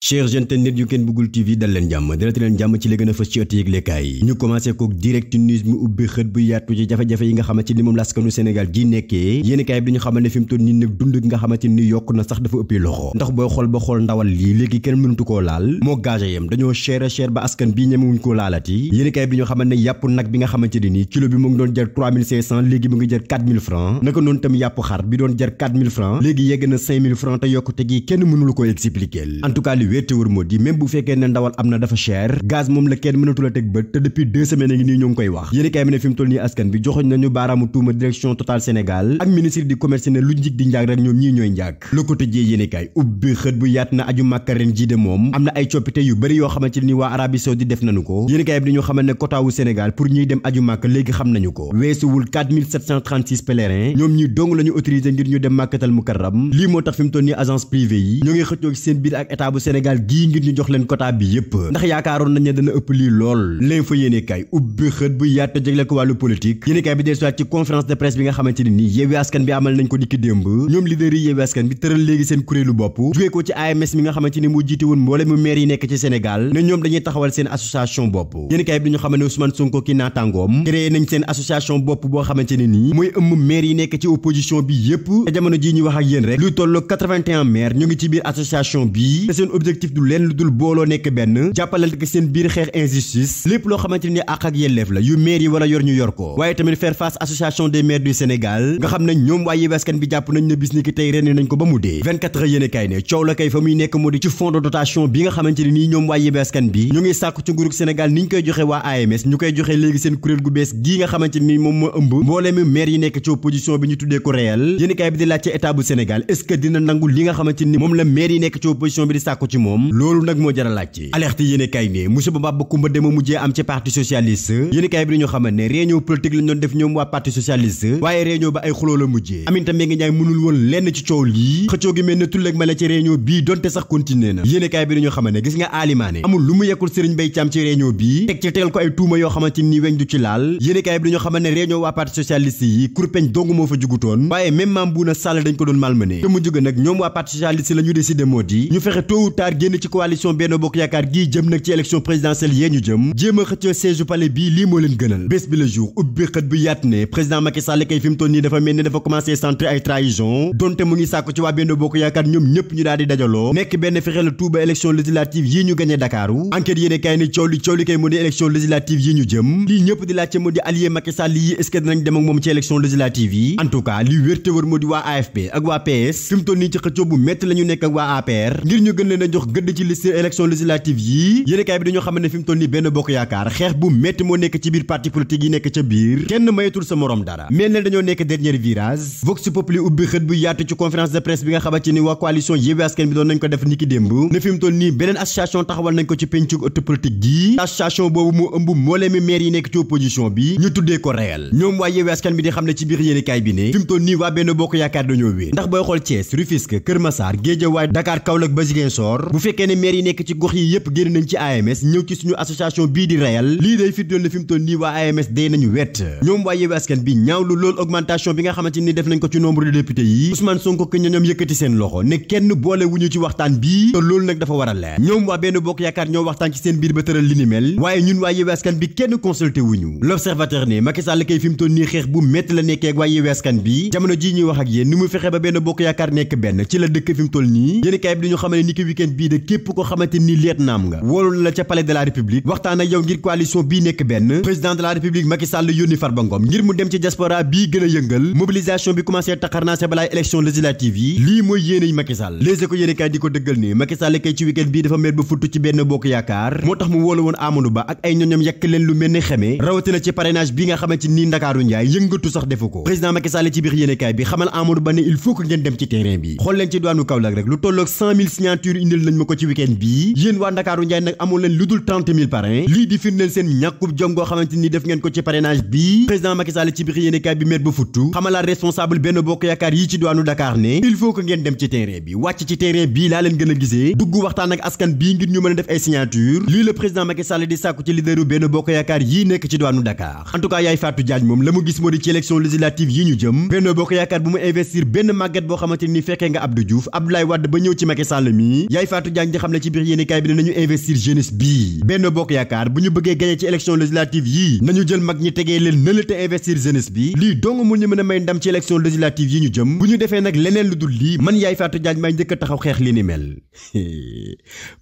chers internet yu Ken Bougoul TV dal leen jàmm dalati leen jàmm ci li gën a fës ci ëtt yëglekaay yi ñu commencé kook direct news mu ubbi xët bu yaatu ci jafe-jafe yi nga xamante ni moom la askanu Sénégal gi nekkee yéenekaay bi dañu xamal ne fi mu toll nii nag dund gi nga xamante ni yokk na sax dafa ëppi loxo ndax booy xool ba xool ndawal lii léegi kenn mënatu koo laal moo gage yam dañoo cher ba askan bi ñemewuñ koo laalati yéenekaay bi dañu xamal ne yàpp nag bi nga xamante ni kilo bi mu ngi doon jar 3500 léegi mu ngi jar 4000 francs naka noonu tam yàpp xar bi doon jar 4000 francs léegi yegg na 5000 francs te yokkute gi kenn mënul ko expliquer en tout cas li wéete wër moo di même bu fekkee ne ndawal am na dafa cher gaz moom la kenn mënatul a teg bët te depuis 2 semaines ngi nii ñoo ngi koy wax yéeni kaay bi ne fi mu toll nii askan bi joxoñ nañu baaraamu tuuma direction Total Sénégal ak ministre du commerce ne lu njig di njaag rek ñoom ñii ñooy njaag Le Quotidien yéeni kaay ubbi xët bu yaat na aju Makka ren ji de moom am na ay coppite yu bëri yoo xamante ni waa Arabie Saoudite def nañu ko yéeni kaay bi dañoo xamal ne quota wu Sénégal pour ñuy dem aju Makka léegi xam nañu ko weesuwul 4736 pèlerins ñoom ñi dong la ñu autorisé ngir ñu dem Makkatal Mukarram lii moo tax fi mu toll nii agence privée yi ñoo ngi xëccoo ci seen biir ak état bu Sénégal gii ngir ñu jox leen quota bi yépp ndax yaakaaroon nañ ne dana ëpp lii lool L'Info yéenekaay ubbi xët bu yaatu jagle ko wàllu politique yéenekaay bi dellusiwaat ci conférence de presse bi nga xamante ni nii Yewwi Askan bi amal nañ ko dikki démb ñoom leader yi Yewwi Askan bi tëral léegi seen kuréelu bopp jógee ko ci AMS mi nga xamante ni moo jiite woon mboole mu maire yi nekk ci Sénégal ne ñoom dañuy taxawal seen association bopp yéenekaay bi dañu xamal ne Ousmane Sonko ki naataangoom créé nañ seen association bopp boo xamante ne nii mooy ëmb maire yi nekk ci opposition bi yépp te jamono ji ñu wax ak yéen rek luy tolloo 81 maire ñu ngi ci biir association bi te seen objectif du leen lu dul booloo nekk benn jàppalante seen biir xeex injustice lépp loo xamante ni àq ak yelleef la yu maire yi wala yor ñu yor ko waaye tamit faire face association des maires du Sénégal nga xam ne ñoom waa Yewwi Askan bi jàpp nañ ne bis ni ki tey ren nañ ko ba mu dee 24 heures yéene kay ne coow la kay fa muy nekk moo di ci fonds de dotation bi nga xamante ni nii ñoom waa Yewwi Askan bi ñu ngi sàkku ci nguurug Sénégal ni ñu koy joxe waa AMS ñu koy joxe léegi seen kuréel gu bees gii nga xamante ni moom moo ëmb mbooleemi maire yi nekk ci opposition bi ñu tuddee ko réel yéene kay bi di laaj ci état bu Sénégal est-ce que dina nangu li nga xamante ni moom la maire yi nekk ci opposition bi di sàkku ci moom loolu nag moo jar a laaj ci alerte yéene kay ne monsieur Bamba Kumba dema mujjee am ci parti socialiste yéeni kaay bi dañoo xamal ne réunion politique lañ doon def ñoom waa parti socialiste waaye réunion ba ay xuloo la mujjee Aminata Mbengue Ndiaye mënul woon lenn ci coow lii xëccoo gi mel ne tulleeg ma la ci réunion bii donte sax continué na yéeni kaay bi dañoo xamal ne gis nga Alimane amul lu mu yekkul Serigne Mbaye Thiam ci réunion bii teg ci tegal ko ay tuuma yoo xamante ni weñ du ci laal yéeni kaay bi dañoo xamal ne réunion waa parti socialiste yi kurpeñ dong moo fa jugutoon waaye même Mame Bouna Sall dañ ko doon malmené te mu jóge nag ñoom waa parti socialiste la ñu décidé moo di ñu fexe tôt ou tard génn ci coalition Benno Bokk Yaakaar gii jëm nag ci élection présidentielle yee ñu jëm jéem a xëccoo siège palais bii lii moo leen gënal bés bi le jour ubbi xët bu yaat ne président Macky Sall kay fi mu toll nii dafa mel ni dafa commencé centrer ay trahison donte mu ngi sàkku ci waa Benno Bokk Yaakaar ñoom ñëpp ñu daal di dajaloo nekk benn fexe la tuuba élection législative yii ñu gagné Dakaru enquête yéene kay ni coow li kay mu di élection législative yi ñu jëm lii ñëpp di laajte mu di allié Macky Sall yi est-ce que dinañ dem ak moom ci élection législative yi en tout cas li wér te wër mu di waa AFP ak waa PS fi mu toll nii ci xëccoo bu métti la ñu nekk ak waa APR ngir ñu gën leen a jox gëdd ci liste élection législative yi yéene kay bi dañoo xam ne fi mu toll nii Benno Bokk Yaakaar xeex bu métti moo nekk ci biir parti politique yi nekk ca biir kenn mayetul sa morom dara mel ne dañoo nekk dernier virage Vox Populi ubbi xët bu yaatu ci conférence de presse bi nga xamante ni waa coalition Yewwi Askan bi doon nañ ko def niki démb ne fi mu toll nii beneen association taxawal nañ ko ci pencug ëtt politique gi association boobu moo ëmb mbooleemi maire yi nekk ci opposition bi ñu tuddee ko réel ñoom waa Yewwi Askan bi di xam ne ci biir yéenekaay bi ne fi mu toll nii waa Benno Bokk Yaakaar dañoo wéet ndax booy xool Thiès Rufisque Kër Massar Guédiawaye Dakar Kaolack ba Ziguinchor bu fekkee ne maire yi nekk ci gox yi yépp génn nañ ci AMS ñëw ci suñu association bii di réel lii day firndeel ne fi mu toll nii waa AMS day nañu wet ñoom waa Yewwi Askan bi ñaawlu loolu augmentation bi nga xamante ni def nañ ko ci nombre de députés yi Ousmane Sonko que ñoom yëkkati seen loxo ne kenn boole wuñu ci waxtaan bii te loolu nag dafa war a leer ñoom waa Benno Bokk Yaakaar ñoo waxtaan ci seen biir ba tëral li ni mel waaye ñun waa Yewwi Askan bi kenn consulté wuñu L'Observateur ne Macky Sall kay fi mu toll nii xeex bu métti la nekkee ak waa Yewwi Askan bi jamono ji ñuy wax ak yéen ni mu fexe ba Benno Bokk Yaakaar nekk benn ci la dëkk fi mu toll nii yéen kaay bi dañu xamal ne ni ki week-end bii de képp ko xamante ni leet naam nga woolu na la ca palais de la République waxtaan ak yow ngir coalition bii nekk benn président de la République Macky Sall yónni Farba Ngom ngir mu dem ci diaspora bii gën a yëngal mobilisation bi commencé taxarnaase balaay élection législative yi lii mooy yéeney Macky Sall Les Échos yéene kaay di ko dëggal ne Macky Sall kay ci week-end bii dafa mer ba futtu ci Benno Bokk Yaakaar moo tax mu woolu woon Amadou Ba ak ay ñoñom yekk leen lu mel ni xeme rawatina ci parrainage bi nga xamante ni Ndakaaru Njaay yëngatu sax defu ko président Macky Sall ci biir yéene kaay bi xamal Amadou Ba ne il faut que ngeen dem ci terrain bi xool leen ci douane Kaolack rek lu tolloog 100 000 signatures indil nañ ma ko ci week-end bii yéen waa Ndakaaru Njaay nag amoon leen lu dul 30 000 parrain lii di firndeel seen ñàkkub jom goo xamante ni def ngeen ko ci parrainage bi président Macky Sall ci biir yéene kaay bi mer ba futtu xamalaat responsable Benno Bokk Yaakaar yi ci douane Dakar ne il faut que ngeen dem ci terrain bi wàcc ci terrain bii laa leen gën a gisee dugg waxtaan ak askan bii ngir ñu mën a def ay signature lii la président Macky Sall di sàkku ci leaderu Benno Bokk Yaakaar yii nekk ci douane Dakar en tout cas Yaay Fatou Diagne moom la mu gis moo di ci élection législative yi ñu jëm Benno Bokk Yaakaar bu mu investir benn màgget boo xamante ni fekkee nga Abdou Diouf Abdoulaye Wade ba ñëw ci Macky Sall mi Yaay Fatou Diagne di xam ne ci biir yéenekaay bi ne nañu investir jeunesse bii Benno Bokk Yaakaar bu ñu bëggee gagné ci élection législative yii nañu jël mag ñi tegee leen nëla te investir jeunesse bi lii dong mun ñu mën a may ndam ci élection législative yi ñu jëm bu ñu defee nag leneen lu dul lii man yaay Fatou Diagne may njëkk a taxaw xeex li ni mel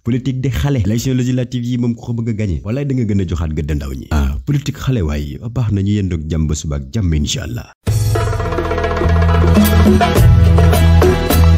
politique de xale élection législative yi moom ko bëgg a gagné walaay da nga gën a joxaat gëdd ndaw ñi politique xale waaye baax nañu yendoog jàmm ba suba ak jàmm incha allah.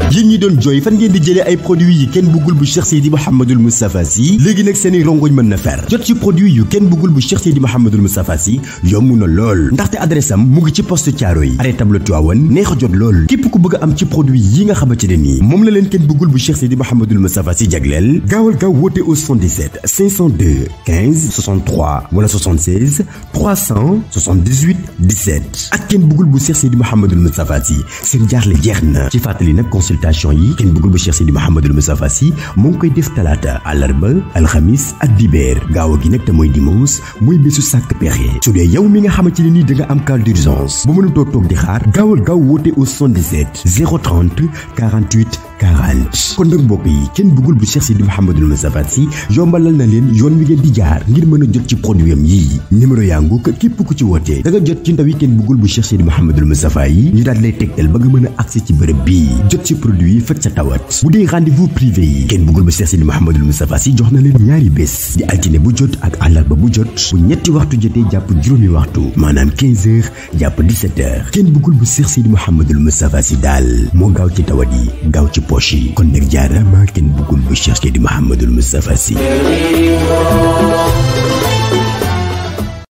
yéen ñi doon jooy fan ngeen di jëlee ay produits yi kenn bëggul bu Cheikh Seydi Mouhamadoul Moustapha Sy léegi nag seeni rongoñ mën na fer jot ci produit yu kenn bëggul bu Cheikh Seydi Mouhamadoul Moustapha Sy yomb na lool ndaxte adresse am mu ngi ci poste Thiaroye yi arrêt table Tivaouane neex a jot lool képp ku bëgg a am ci produit yi nga xamante ne nii moom la leen kenn bëggul bu Cheikh Seydi Mouhamadoul Moustapha Sy jagleel gaawal gaaw woote au 77 502 15 63 wala 76 378 17 ak kenn bëggul bu Cheikh Seydi Mouhamadoul Moustapha Sy seen jaaxle jeex na ci fàttali nag consultation yi kenn bëggul bu Cheikh Seydi Mouhamadoul Moustapha Sy moo ngi koy def talaata àllarba alxamis ak dibeer gaaw gi nag te mooy dimanche mooy bésu sàkk pexe su dee yow mi nga xamante ne nii da nga am cas d'urgence bu mënutoo toog di xaar gaawal gaaw woote au 77 030 48 40 kon nag mbokk yi kenn bëggul bu Cheikh Seydi Mouhamadoul Moustapha Sy yombalal na leen yoon wi ngeen di jaar ngir mën a jot ci produit am yii numéro yaa ngu ko képp ku ci wootee da nga jot ci ndaw yi kenn bëggul bu Cheikh Seydi Mouhamadoul Moustapha yi ñu daal lay tegtal ba nga mën a accès ci bërëb bii jot ci produit yi faj sa tawat bu dee rendez-vous privé yi kenn bëggul bu Cheikh Seydi Mouhamadoul Moustapha Sy jox na leen ñaari bés di altine bu jot ak àllarba bu jot bu ñetti waxtu jotee jàpp juróomi waxtu maanaam 15 heures jàpp 17 heures kenn bëggul bu Cheikh Seydi Mouhamadoul Moustapha Sy daal moo gaaw ci tawat yi gaaw ci poche yi kon nag jaarama kenn bëggul bu Cheikh Seydi Mouhamadoul Moustapha Sy